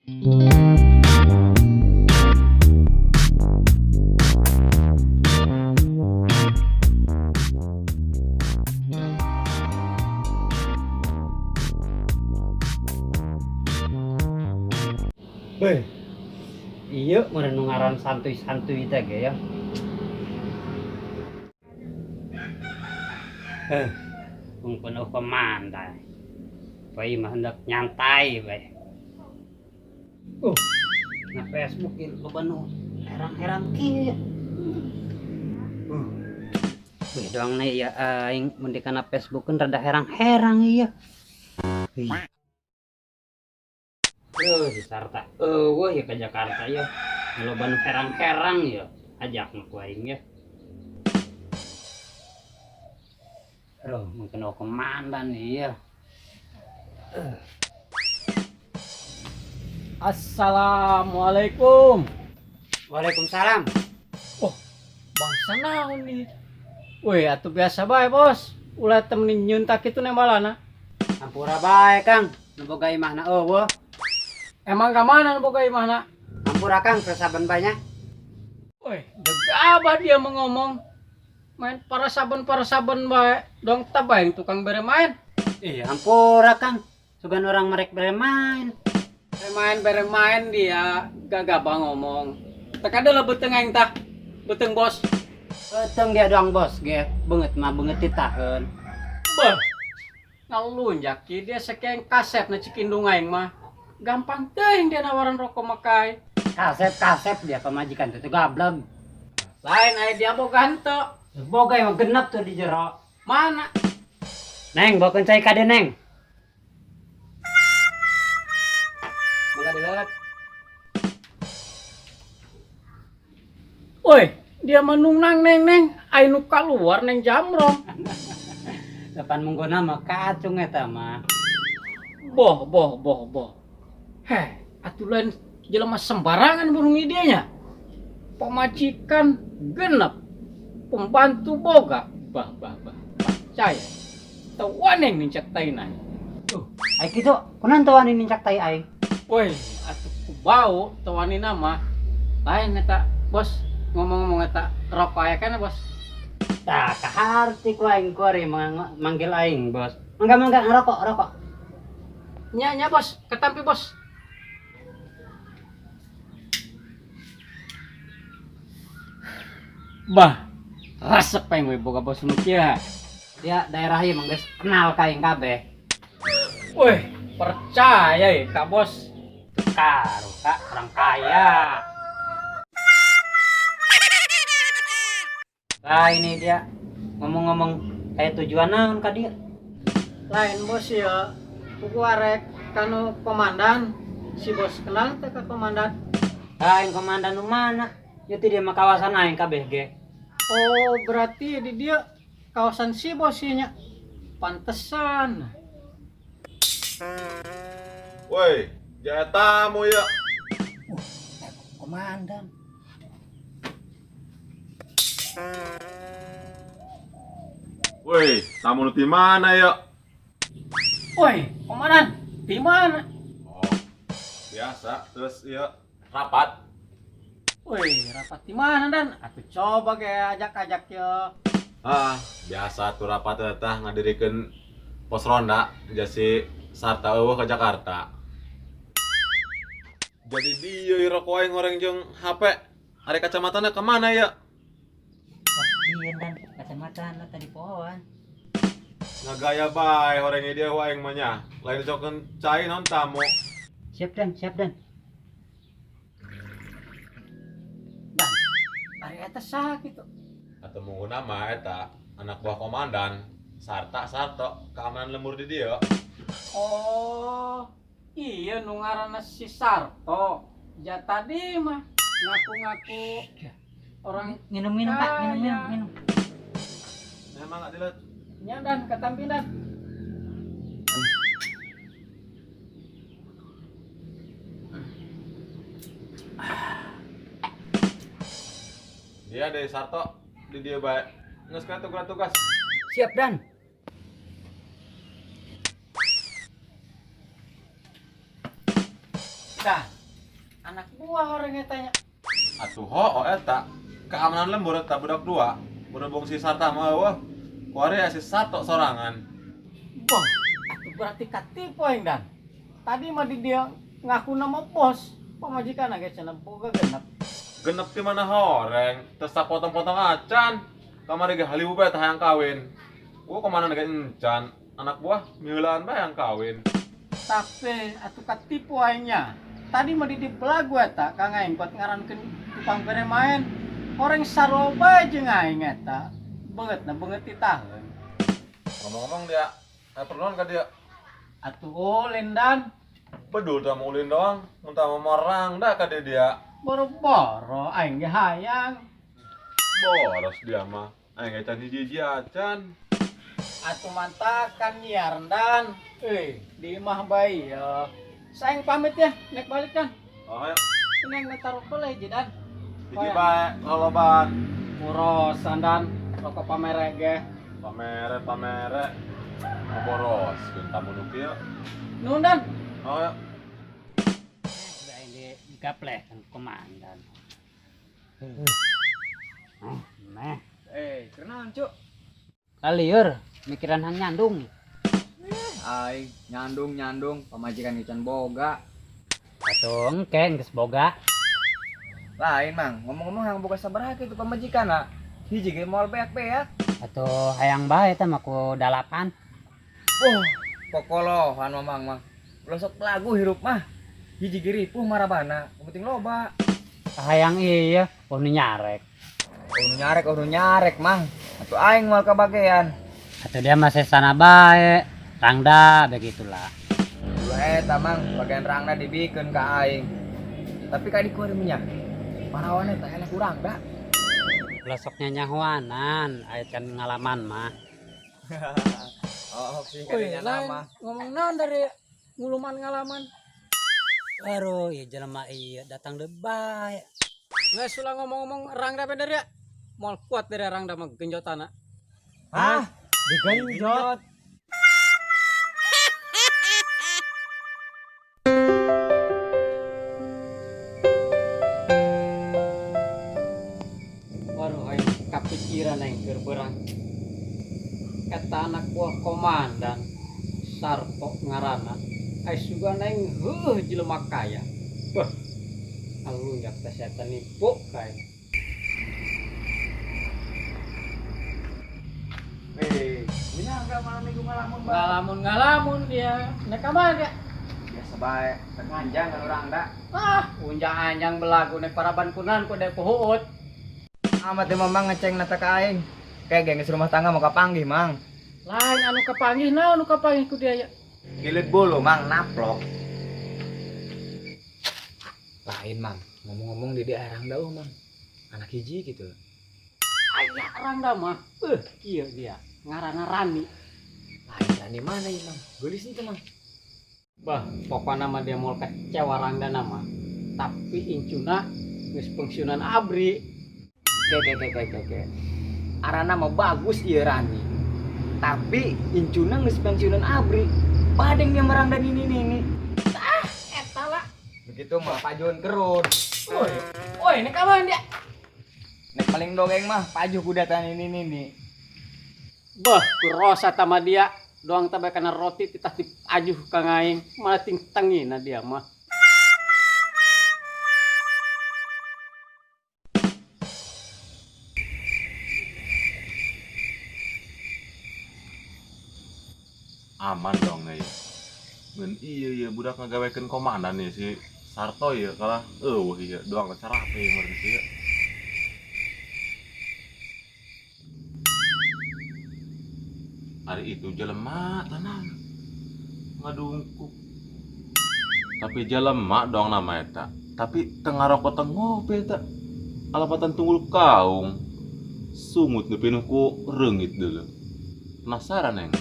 Weh. Iya, meureun nu ngaran santuy-santuy teh ge ya. Eh, mungkin eueuh komandan. Bae mah hendak nyantai bae. Na Facebook ieu loba nu herang-herang kieu. Wih, doang nih ya aing mun di kana Facebook kan rada herang-herang ieu. Ih. Duh, si Sarta eueuh ya ke Jakarta ya. Loba nu herang-herang ya. Ajak mah ku aing ya. Aduh, mungkin eueuh komandan ieu. Assalamualaikum. Waalaikumsalam. Oh, bangsa naon nih? Wih, atuh biasa bae, Bos. Ulah temenin nyuntak kitu nembalana. Hampura bae, Kang. Nu boga imahna eueuh. Emang ka mana nu boga imahna? Hampura Kang, saben bae nya. Wih, gegabah dia mengomong. Main para saben bae. Dong tabaeng tukang bere main. Iya, hampura Kang. Sugan orang merek bere main. Bere main dia gagabah ngomong. Teka ada beuteung aing tah. Beuteung bos. Beuteung dia doang bos ge. Beungeut mah beungeut ditaheun. Beuh. Ngalunjak ki dia sekeng kasep na cikindung aing mah. Gampang teuing dia nawaran rokok makai. Kasep-kasep dia pamajikan tuh gableg. Lain aya dia boga henteu. Boga emang genep tuh di jero. Mana? Neng, bawakeun cai ka Neng. Mangga dileulet. Woi, dia menunang neng neng, ai nu kaluar neng jamrong. Depan munggona mah kacung eta mah. Boh boh boh boh. Heh, atuh lain jelema sembarangan burung dia nya. Pemajikan genep, pembantu boga. Bah bah bah. Percaya. Teu neng nincak taina. Ai kitu, kunaon teu wani nincak tai aing? Woi, atuh ku bau teu wani nama. Lain eta, Bos. Ngomong-ngomong eta rokok aya kana, Bos. Tah, kaharti ku aing ku ari manggil aing, Bos. Mangga mangga ngerokok, rokok. Nya nya, Bos. Ketampi, Bos. Bah, resep aing we boga bos nu kieu. Dia daerah ieu mah geus kenal ka aing kabeh. Woi, percaya ya kak bos. Karu kak, orang kaya. Nah ini dia ngomong-ngomong kayak tujuan naon ka dia. Lain bos ya, kuku arek kanu komandan. Si bos kenal teh ka komandan. Lain komandan nu mana? Ieu teh dia mah kawasan aing kabeh ge. Oh, berarti di dia kawasan si bos ieu nya. Pantesan. Woi, jaya tamu ya. Komandan. Woi, tamu nu di mana ya? Woi, komandan, di mana? Oh, biasa. Terus ya rapat. Woi, rapat di mana dan? Aku coba kayak ajak-ajak ya. Ah, biasa tuh rapat teh ngadirikeun pos ronda jasi sarta eueuh ke Jakarta. Jadi dia rokok aing goreng jeung HP. Ari kacamatana kemana ya? Wah, iya dan kacamata nu tadi pohon. Ngagaya bae horeng dia aing mah nya. Lain cokeun cai naon tamu. Siap dan, siap dan. Dan, ari eta saha kitu? Atau mungkin nama eta anak buah komandan Sarta Sarto keamanan lemur di dia. Oh, iya nu ngaranna si Sarto. Ja tadi mah ngaku-ngaku orang Minum-minum Pak, minum minum kaya. Minum. Memang nggak dilihat. Nya dan ketampi dan. Dia dari Sarto di dia baik. Nggak sekali tugas tugas. Siap dan. Dah. Anak buah orang tanya. Atuh ho eta keamanan lembur eta budak dua. Berhubung si Sarta mah eueuh. Kuari si Sarto sorangan. Boh, atuh berarti katipu aing Dan. Tadi mah di dia ngaku nama bos. Pamajikan ge cenah boga genep. Genep di mana horeng, terus potong-potong acan. Kamari ge haliwu bae tah hayang kawin. Gua kemana ge encan, anak buah miheulaan bae hayang kawin. Tapi atuh katipu aingnya. Tadi mah di belagu eta Kang aing kuat ngarankeun tukang bere main. Horeng sarua bae jeung aing eta. Beungeutna beungeut ti taheun. Ngomong-ngomong dia, perluan ka dia? Atuh ulin Dan. Bedul tah mau ulin doang, mun tah mau merang dah ka dia. Boro-boro aing ge hayang. Boros dia mah. Aing ge can hiji-hiji acan. Atuh mantakan nyiar Dan. Di imah bae ya. Saing pamit ya, naik balik kan. Oh ayo. Neng taruh peleh je Dan. Hiji bae, loloban. Urosan Dan, rokok pamere ge. Pamere, pamere. Boros, keun tamu nu kieu. Nuhun Dan. Oh ya. Udah ini gapleh kan komandan. Meh. Kenalan, Cuk. Kalieur mikiran hang nyandung. Aing nyandung-nyandung pamajikan can boga. Atuh engke geus boga. Lain, Mang. Ngomong-ngomong hayang boga sabaraha kitu pamajikan lah. Hiji ge moal beak-beak. Atuh hayang bae teh mah ku 8. Wah, kokolohan Mamang mah. Ulah sok lagu hirup mah. Hiji ge ripuh marabana, penting loba. Hayang iya, oh nu nyarek. Oh nu nyarek, oh nu nyarek, Mang. Atuh aing moal kabagean. Atuh dia masih sana bae. Rangda begitulah. Ulah eta, Mang, bagian rangda dibikeun ka aing. Tapi ka di kuari minyak. Parawan eta enak urang da. Ulah sok nyanyahuanan, aya can ngalaman mah. Oh, sih Wih, kadinya lain nama. ngomong naon dari nguluman ngalaman. Baru ieu jelema ieu datang deui bae. Geus ulah ngomong-ngomong rangda bener ya. Moal kuat dari rangda mah genjotana. Hah? Digenjot. Waduh, aing kapikiran aing keur beurang. Eta anak buah komandan Sarto ngaranna. Ai sugan aing heuh jelema kaya. Beuh. Alunyak teh setan nipu kae. Ini enggak malam minggu ngalamun, Bang. Ngalamun-ngalamun dia. Nek ka mana dia? Biasa bae, rek nganjang kan urang da. Ah, unjang-anjang belagu nek paraban kunan ku dek puhuut. Amat teh Mamang ngeceng nata ka aing. Kayak geng rumah tangga mau kapanggih, Mang. Lain anu kapanggih naon anu kapanggih ku dia ya. Gilit bulu, Mang, naplok. Lain, Mang. Ngomong-ngomong di daerah Rangda, Mang. Anak hiji gitu. Aya Rangda mah. Kieu dia. Ngaranna Rani. Lain Rani mana ieu, Mang? Geulis itu, Mang. Bah, pokona mah dia moal kecewa Rangda nama. Tapi incuna geus pensiunan ABRI. Ke ke ke ke ke ke. Arana mah bagus ieu Rani. Tapi incuna geus pensiunan ABRI. Padeng nya merang dan ini ini. Ah, eta lah. Begitu mah pajuan kerun. Woi, woi, ini kapan dia? Nek paling dongeng mah pajuh kuda tan ini ini. Bah, ku rosa tama dia. Doang tabe kana roti titah dipajuh ka ngaing. Malah ting tengina dia mah. Aman dong nih. Ngan iya iya budak ngagawekeun komandan nih si Sarto ieu kalah eueuh ieu doang carape meureun sih. Ari itu jelema tenang ngadungkuk. Tapi jelema dong nama eta. Tapi teu ngarokok teu ngopi eta. Alapatan tunggul kaung. Sungut nu pinuh ku reungit deuleu. Penasaran yang.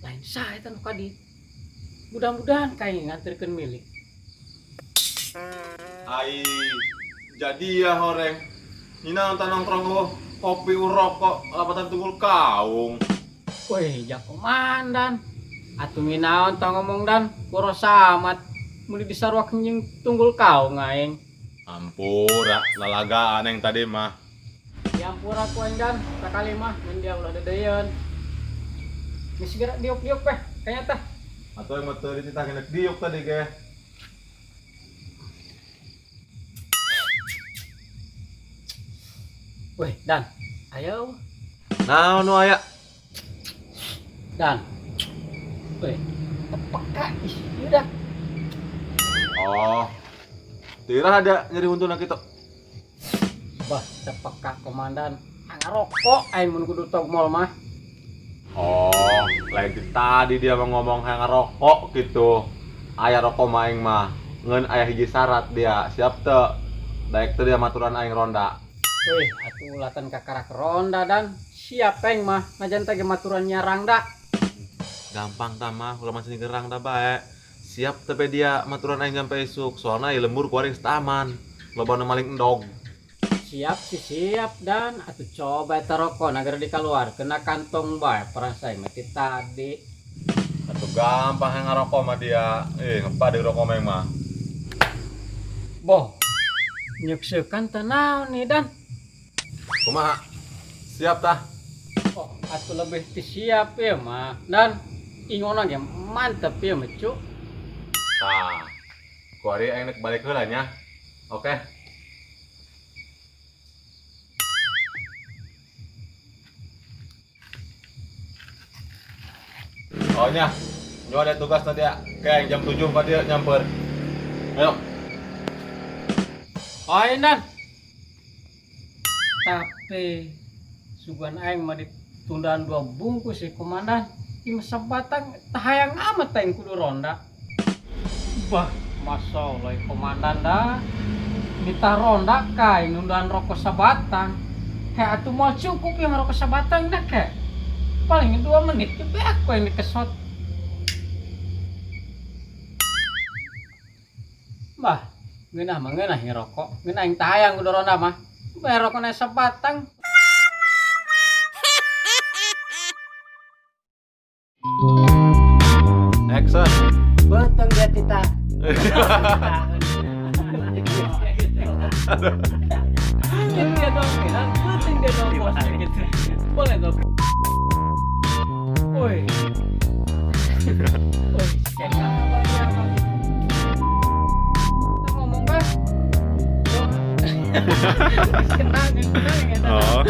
Lain saha eta nu kadi. Mudah-mudahan kayak nganterkeun milik. Ai, jadi ya horeng. Nina nonton nongkrong oh. Kopi rokok lapatan tunggul kaung. Wih, jak komandan. Atuh minaon tah ngomong dan kurosa amat muli disaruak jeung tunggul kaung aing. Ampura lalagaan yang tadi mah. Diampura ku aing dan sakali mah mun dia ulah dedeyeun. Geus geura diuk-diuk weh kayaknya tah. Atau yang teu dititah genek diuk tadi ge. Wih, Dan. Ayo. Naon nu aya? Dan. Wih, tepeka ih, ieu dah. Oh. Tirah ada nyeri huntuna kitu. Bah, tepeka komandan. Ngarokok aing mun kudu tog mall mah. Oh, lain ti tadi dia mah ngomong hayang ngarokok gitu. Aya rokok mah aing mah. Ngeun aya hiji syarat dia. Siap teu? Daek teu dia maturan aing ronda. Wih, atuh ulatan kakarak ronda dan siap aing mah najan teh ge maturan nyarang da. Gampang tah mah, ulah masih gerang tah bae. Siap teh dia maturan aing sampai esuk. Soalna ieu lembur ku aing setaman. Loba nu maling endog. Siap sih siap dan atuh coba eta rokok agar dikaluar kena kantong bae perasaan aing mah ti tadi. Atuh gampang yang ngarokok mah dia. Ngepade rokok mah mah. Boh. Nyeksekan teh naon nih dan? Kumaha? Siap tah? Oh, atuh lebih ti siap ya mah. Dan ingona ge mantep ya mah cu. Tah. Kuari aing nek balik heula nya. Oke. Oh nya, nyu ada tugas nanti ya. Kayak jam 7 pak dia nyamper. Ayo. Oh, Dan. Tapi sugan aing mah ditundaan 2 bungkus sih komandan. Ieu mah sabatang tahayang amat aing kudu ronda. Bah, masya Allah komandan dah. Nita ronda kai nundaan rokok sabatang. Heh atuh moal cukup yang rokok sabatang dah ke. Paling 2 menit ke beak ku yang dikesot. Bah, ngeunah mah ngeunah ngerokok. Ngeunah aing tahayang kudu ronda mah. Bayar rokoknya sebatang. Action. Beteng dia tita. Dia dong, beteng dia dong bosnya gitu. Boleh dong. Woi. Woi, ngomong kan? Kenang, kenang, Oh.